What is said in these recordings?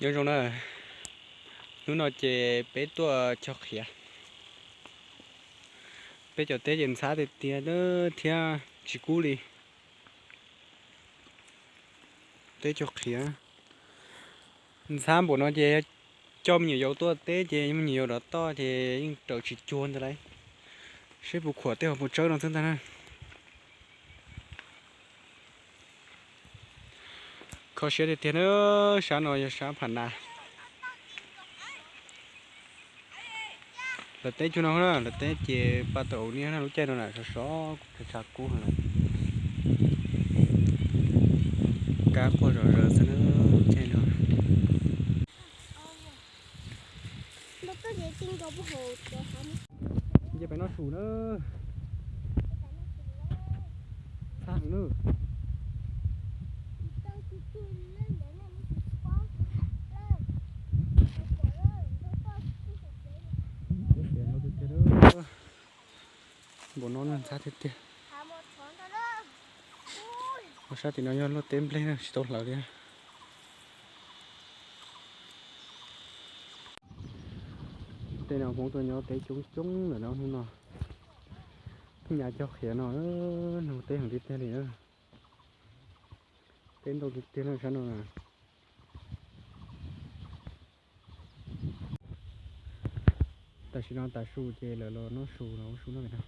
Nyob zoo na, hnub no ces peb tuaj cog qhiav. Peb cov teb ces ntxhab tiag tiag thiab tsis kub li. Teb cog qhiav ntxhab npaum no ces coj me nyuam yaus tuaj teb ces me nyuam yaus rov toj ces yeej raws tsis cuag ntag lauj. Seb puas khuam tej hauv paus tsawb no xwb ntag na. Kho siab tiag tiag na, sab no yog sab Pham Nas. Lawv teb cuag no na, lawv teb ces pa tau ua niaj na lub caij no na, sov sov kuj tshav tshav kub heev lawm. Kab quaj zom zaws xwb na, lub caij no. Nce pem no su na. Txhab heev na. Npaum no ntxhab tiag tiag. Ua sab tim no yog luaj teb nplej na, tsis tau hlawv li. Tej no Hmoob tuaj nyob teb coob coob lawm no hnub no. Nyab cog qhiav no, nug teb heev tiag tiag li na. Teb ntau tiag tiag na sab no na. Tam sim no tav su ces lawv los noj su los ua su noj pem no.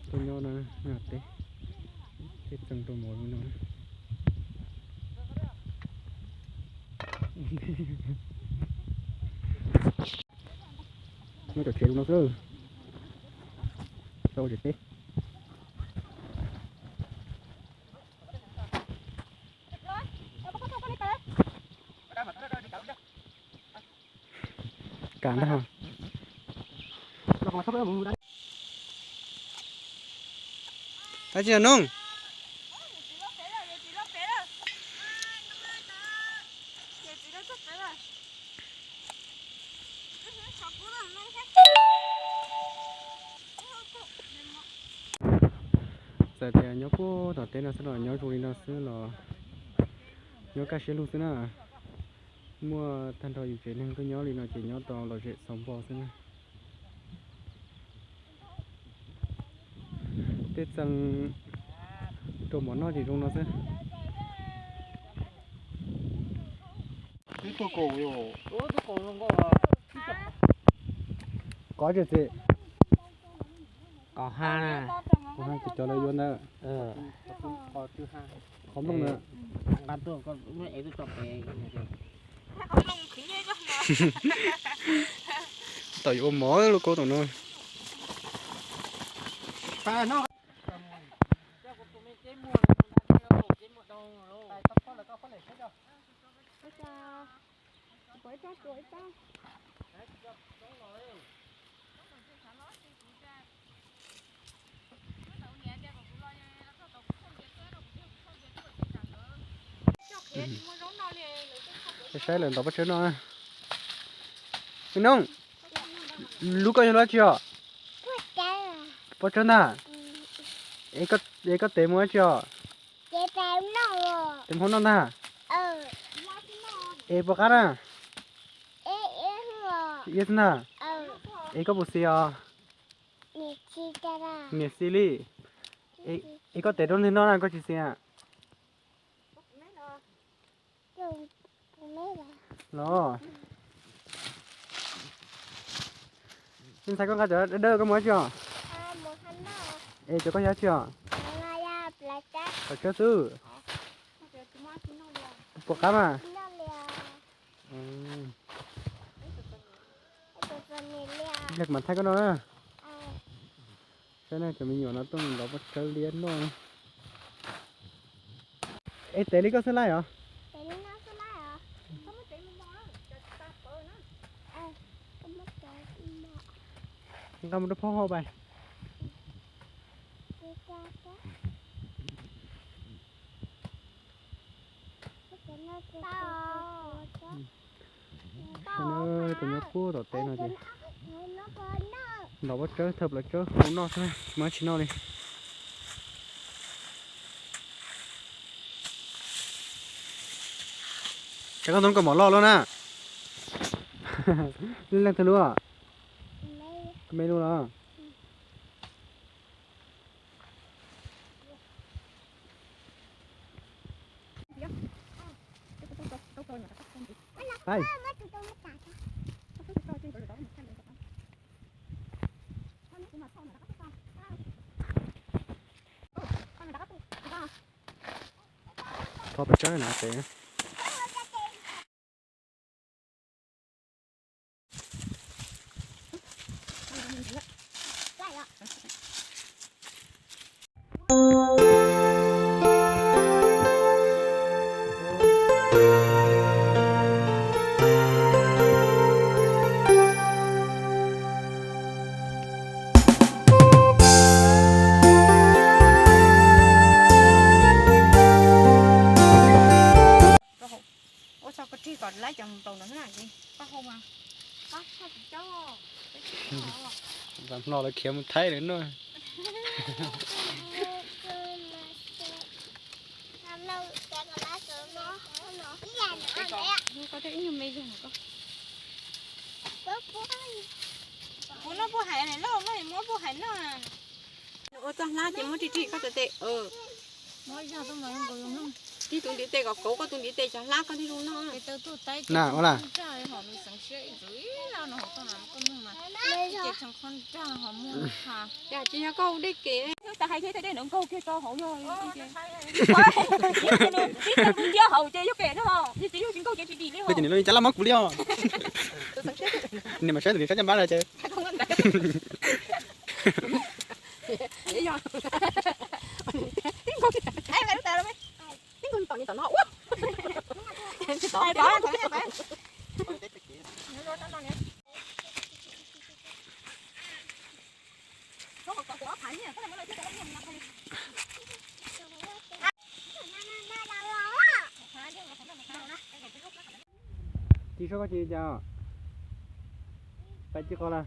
Tuaj nyob no, nyob teb, teb txeev rau mov no. Muab cov tsev no xwb, tau tsev teb. Kam ntag. Tab tsis yog noog. Txawm tias nyob puag tom teb no xwb los nyob zoo li no xwb los nyob kaj siab lug xwb na. Muaj tag nrho yus tsev neeg tuaj nyob li no ces nyob tau lom zem xaus npo xwb na. Tej txee rau mov noj ces zoo no xwb. Twb tuaj kaum, kaum tsis txiv, kaum ha, cov lawv yuav ntawd. Qhov nplooj ntawd. Tam yuav ua mov lub kaub tom no. Saib lawv ntov pob tsawb no. Noog, lub koj yog lub dab tsi os? Pob tsawb ntag. Es koj tev mus dab tsi os? Tev hmoob noj ntag. Es puas qab na? Iab xwb ntag. Es koj puas xis os? Niam xis li. Es koj tev rau ntawm no na koj tsis xis a? Los, ntxhais koj nqa cov dawb dawb koj mus dab tsi os? Es cov koj yog dab tsi os? Pom tsawb xwb. Puas qab mas? Yog kuv mam thaij koj noj na. Saib na, cov me nyuam no tuaj ntov pob tsawb liab noj na. Es tev li koj xwb laij os? Nqa mus rau phauj hau pais. Tus nyob puag tom teb no ces ntaus pob tsawb thawj plaws tsawb hu noj xwb, tsis muaj dab tsi noj li. Ces koj tus kaus mom loj loj na. Leej twg lub? Koj me lub los? Thov pes tsawb na ces. Ua txog koj rig kom laib cov nplaum no na, koj hau mas. Hlo lawv khiav mus Thaib lawm no. Koj ib nyuag me zog koj. Kuv noj puaj hais loj, noj muab puaj hais noj. Ua txoj hlab ces muab rig rig koj tus tes. Rig tus ntiv tes kom kauv koj tus ntiv tes cov hlab koj thiaj zoo noj. Na ua li. Ces yog koj ua dej kev, tas hais thiab tej dej ntawd nkaug kiag rau hauv yog. Tib tug ntsia hauv ces yog kev no, yog tsis yog tsis nkaug ces tsis dim li. Cov loj muab kuv li os. Niam mas saib tus niam saib caj npab no ces. Tsis sab koj tsis li cas, pais tsis qhov lawm.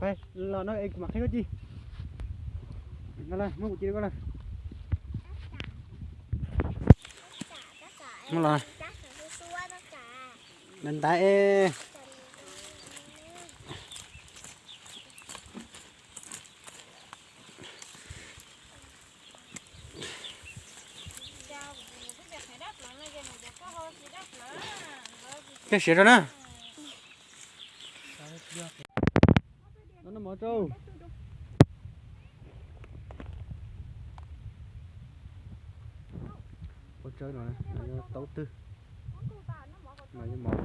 Pais los no es kuv mam qhib koj ci. No lawm muab kuv ci koj lawm. Muab los. Ntais ntais. Tej siav rau na. Noj mov rau. Pob tsawb no, no yog taub twg, no yog mov.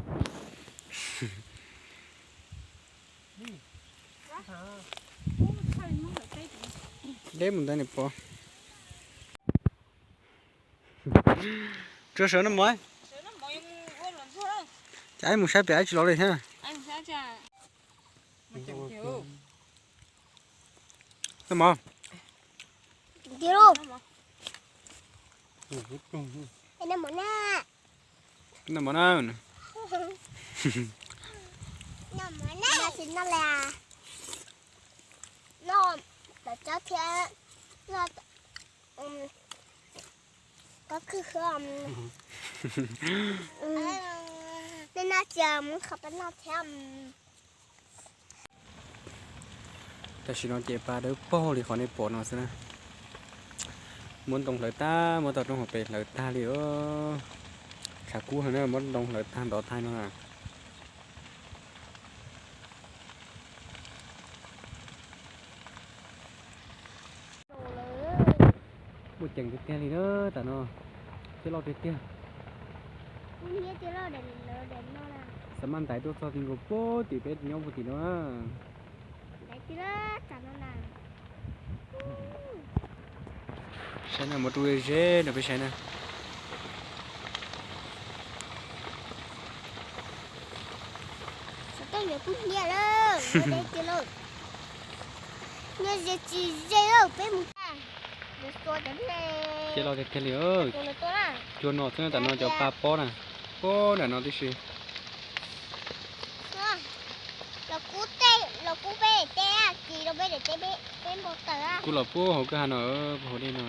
Deb mus ntawd niam pog. Tsuas sawv noj mov. Cas ib mus saib pem ib tsis los li thiab. Noj mov. Noj mov na. Noj mov na. Noj mov na. Tsis noj li. Noj pem tsob thiab. Noj, koj khwb khwb. Nej noj tsis muab qhov peb noj thiab. Tam sim no ces pa dawb paug li qhov nej pom no xwb na. Muab ntoo hlawv tag, muab toj roob hauv pes hlawv tag li os. Tshav kub heev na, muab ntoo hlawv tag ntov tag no na. Muaj ceem tiag tiag li na, tam no thiab loj tiag tiag. Xav maj ntais tuaj txog tim nkaus puag tim peb nyob puag tim no na. Saib na, muab rub ze ze rau peb saib na. Nyias kuj hnyiab lawm, nyias ze tsis ze lawm, peb mus. Ces los tiag tiag li, cua no xwb, tam no cov pa pob na, pob nram no tib si. Los kub tej, los kub peb daim teb, kis rau peb daim teb, peb npau taws. Kub los puag hauv kwj ha no, puag hauv dej no.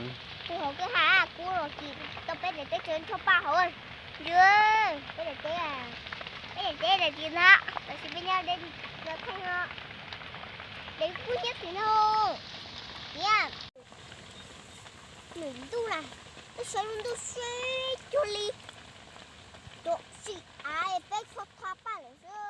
Puag hauv kwj ha, kub los kis rau peb daim teb, tseem tshuav pa hauv. Yus, peb daim teb, peb daim teb daim kis ntag, tab sis peb nyob deb los theej no. Deb kub thiab tim no. Tiag, nws ntuj na, wb sawv lub ntuj siab cuag li cov tsis av peb txhob thab paj lawm xwb.